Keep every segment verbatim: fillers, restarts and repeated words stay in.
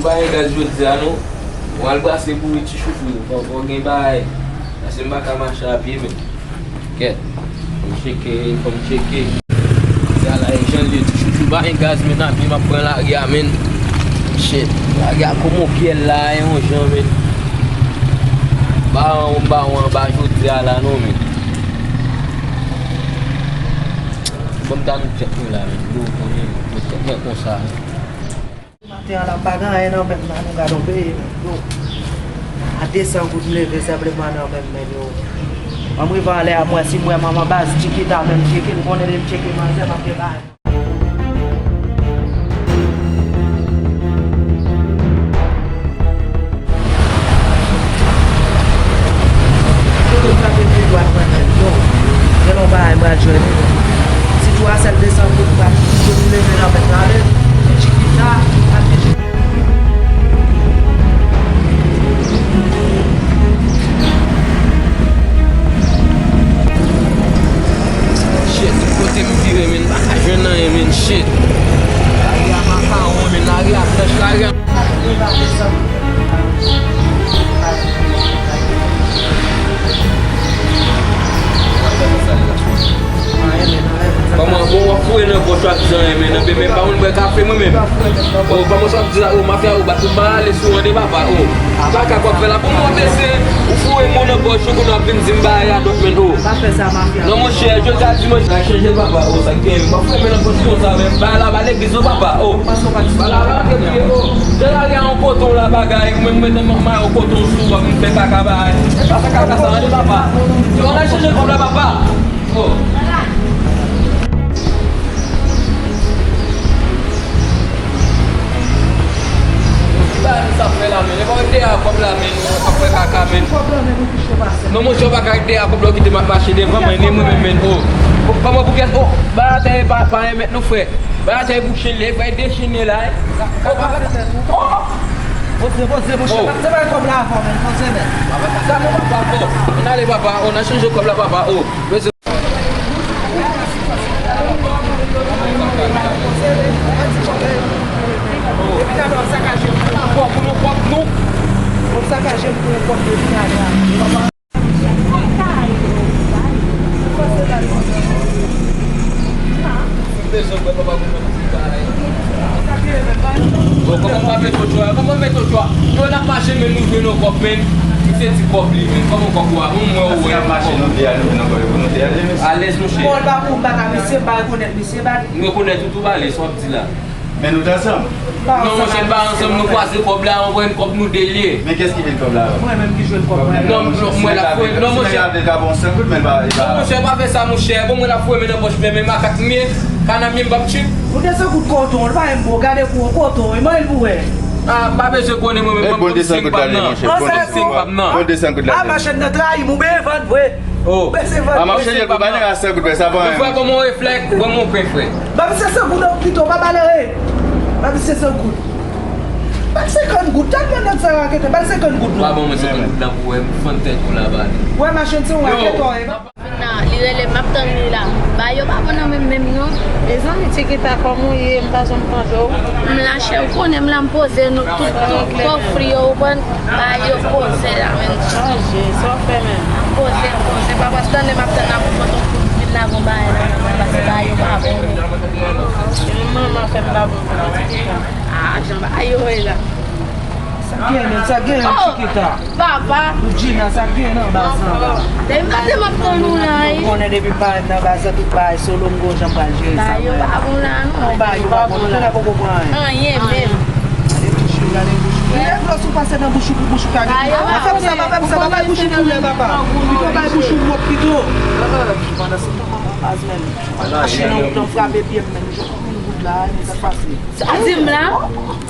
Pa gen gaz jodi a non. Mwen al brase bourik ti chouchou. Fò, fò gen bagay. Paske m pa ka mache a pye menm. Kèt. Fò m tcheke, fò m tcheke. Jodi a la, e jan l ye ti chouchou. Pa gen gaz menm a pye, m ap pran lari a menm. Shit. Lari a kòman pyè l la, e yon jan menm. Ba an, ba an, ba jodi a la non menm. Bon, m ta met tèt mwen la menm. Yo, konnen, met tèt mwen konsa. Maten an la, m pa gen anyen nan men m nan, nou gade yon peyi, men, yo. A de san goud m leve senpleman nan men m, men, yo. Mwen m rive anlè a, m wè si m wè manman baz Chiquita menm tcheke, m konnen depi m tcheke manzè, m ap gen bagay. Kote m frape pye dwat mwen menm, yo. Gen yon bagay m pral jwenn. Si Dyousèl desann pou m pral toujou m leve nan men m ale. Chiquita, ap gen Shit, tout kote m vire, men m pa ka jwenn anyen, men shit. Lari a makawon, men lari a frèch, lari a. Kòman, bon, w ap foure nan pòch w ap di anyen, men nan peyi, men pa konn bwè kafe mwen menm. O, kòman sa w ap di la, o, mafya, o, bat tout bagay ale sou ande papa, o. Kaka k w ap fè la, bon, mwen mesye, ou foure mwen nan pòch ou, kounye w ap vin di m bagay a dòt, men, o. Pa fè sa, mafya. Non, monchè, jodi a dimanch la chanje, papa, o, sa k genyen, m ap foure mwen nan pòch konsa, men bagay la pa legliz non, papa, o. Bagay la pa legliz, o. Jan lari a yon koton la, bagay, ou menm mete mayo koton sou ou, w ap vin fè kaka bagay. E pa fè kaka sa, ande papa. Yo, ann al chanje kòb la, papa. Oh. Ki bagay nou sa fè la, men? E pa rete a kòb la, men. Ap fè kaka, men. Non, monchè, w pa ka rete a kòb la, w kite m ap mache devan mwen, ni mwen menm, men. Oh. Oh, kòman pou kès? Oh, bagay atè pa, pa remèt nou, frè. Bagay atè bouchene, frè, dechene la, eh. Oh, papa. Oh. Poze, poze, monchè. Oh. Se pa kòb la avan, men. Poze, men. Sa nou pa fò. Ann ale, papa. Oh, ann chanje kòb la, papa. Oh. Epi gade w ap sakaje m pou yon kòb, pou yon kòb nou. W ap sakaje m pou yon kòb de finalman. Bon, kòman w pa mete w chwa? Kòman w mete w chwa? Yo, n ap mache, men nou jwenn yon kòb, men. Misye di kòb li, men. Kòman kòb ou a? Bon, mwen, ou wè. Alèz, monchè. Bon, l pa pou m bat a misye, m pa rekonèt misye, bat li. M rekonèt ou tou, ba li, sa w ap di la. Men nou t ansanm. Non, monchè, n pa ansanm, nou kwaze kòb la, ou konprann, kòb nou de l ye. Men kiyès ki vin kòb la? Mwen menm ki jwenn kòb mwen. Non, non, mwen la fwe, non, monchè. Li ka ba w san goud, men li pa, li pa. Non, monchè, pa fè sa, monchè. Bon, mwen la fwe, men nan pòch mwen, men makak m ye, kana m ye, m p ap tchip. Ou de san goud koton, li pa menm bon, gade kou, koton, e manyen l pou wè. Ah, pa bezwen konnen mwen, men bon de san goud la, monchè. Bon de san goud la. Ah, machann nan trayi m, ou byen vann vre. Oh. Ou byen vann. Ah, m ap chanje pou bagay a san goud, men sa pa anyen. Frè, kòman w ye, frè? Ban m yon pen, frè. Ba misye san goud pito, pa ba l anyen. Ba misye san goud. Ba l senkant goud. Tèlman nèg sa yo raketè, ba l senkant goud non. Pa ban mwen senkant goud la pou wè, m fann tèt ou la ba li. Wè machann se yon raketè w ye. Nan, li rele m, m ap tann li la. Ba yo pa bon nan menm menm non. Mezanmi, Chiquita, kòman w ye? M pa janm tande w. M la chè, ou konnen m la, m poze nou tout, tout kòfri yo, ou konn. Ba yo poze la menm. Chanje, sa w fè menm? Poze, poze. Papa, tann m ap tann la pou pote yon kout vin la gon bagay la, papa, se ba yo pa bon. Se menm manman fè m pa bon pou pitit la. Ah, jan ba yo ye la. Sa gen menm, sa gen menm, Chiquita. Papa. Regina, sa gen nan baz lan la. Depi maten m ap tann ou la, wi. Ou konnen depi m parèt nan baz lan, tout bagay solo, m gon jan m pral jere sa. Ba yo pa bon la non. Ba yo pa bon, nou konnen poko pran anyen. Anyen menm. Gade bouch ou, gade bouch ou. Lè dlo sou pase nan bouch ou pou bouch ou ka gen. Ba yo pa bon. Pa fè m sa, pa fè m sa, pa bay bouch ou koulè, papa. Pito bay bouch ou wòt pito. Pandan se tan, manman baz menm. Mache nan wout lan frape pye m menm. Jwenn mil goud la, men sa k pase. Sa di m la?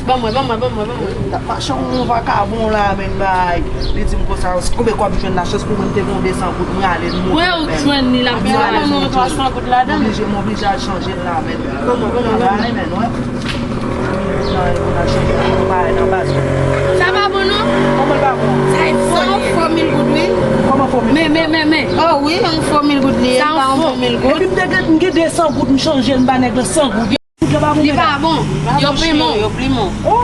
Ban mwen, ban mwen, ban mwen, ban mwen. M t ap mache yon vakabon la, men bay. Li di m konsa, konbyen kòb m jwenn la, chans pou mwen, m te gen yon de san goud, m rale l, m moute. Mwen ou jwenn li la, m rale l. Mwen twa san goud ladan. M oblije, m oblije al chanje l la, men. Ban mwen, ban mwen, ban mwen. Nan, nan, nan, chanje l, pa nan baz. Sa pa bon, non? Kòman l pa bon? Sa e fò, fò mil goud, wi. Kòman fò mil goud? Men, men, men, men. Oh, wi, yon fò mil goud li ye, pa yon bon mil goud. Epi m te gen, m gen de san goud, m chanje l, m ba nèg lan san goud. Li pa bon. Yo pimon. Yo pimon. Oh.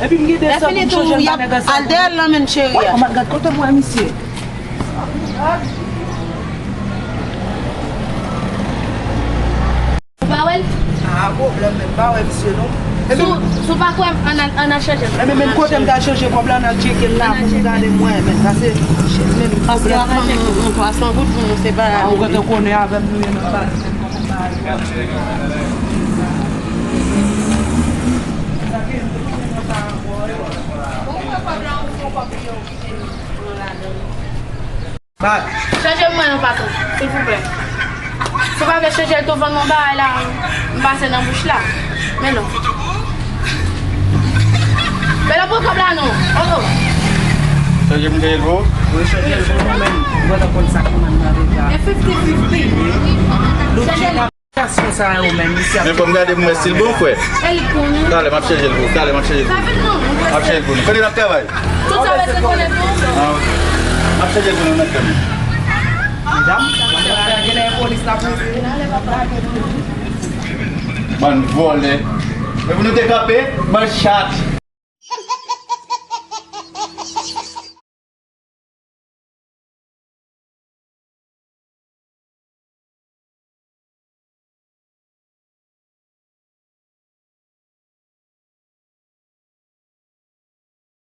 Epi m gen de san pou m chanje l ba nèg la sa. Al dèyè l lan menm cheri a. Ou gad kote m wè misye. Ou pa wè l? Ah, pwoblèm, men m pa wè misye non. Si w pa kwè m, ann al, ann al chanje l. Enben, menm kote m ta chanje kòb la, ann al tcheke l la pou m gade m wè, men sa se menm pwoblèm. Paske avan nou, nou twa san goud pou nou separe. Ah, ou gentan konnen avè m nou ye nan baz. Chanje m mwen non patron, silvouplè. Si w pa vle chanje l tou vann mwen bagay la, m pase nan bouch la. Men non. Men la pran kòb la non. Oh oh. Chanje m chanje l pou ou? Wi, chanje l pou nou menm. Ou gentan konn sa ki mande la deja. E fifty fifty. Chanje l. Gason sa yo menm, misye ap. Men fò m gade m wè si l bon, frè. Talè m ap chanje l pou ou. Talè m ap chanje l pou ou. M ap chanje l pou nou. Kote n ap travay? Tout sa w bezwen konnen tou. Ah, ok. M ap chanje l pou nou, mèt kòm. Medam, genlè polis la poze. Bann vòlè. Epi nou te kanpe, bann chat.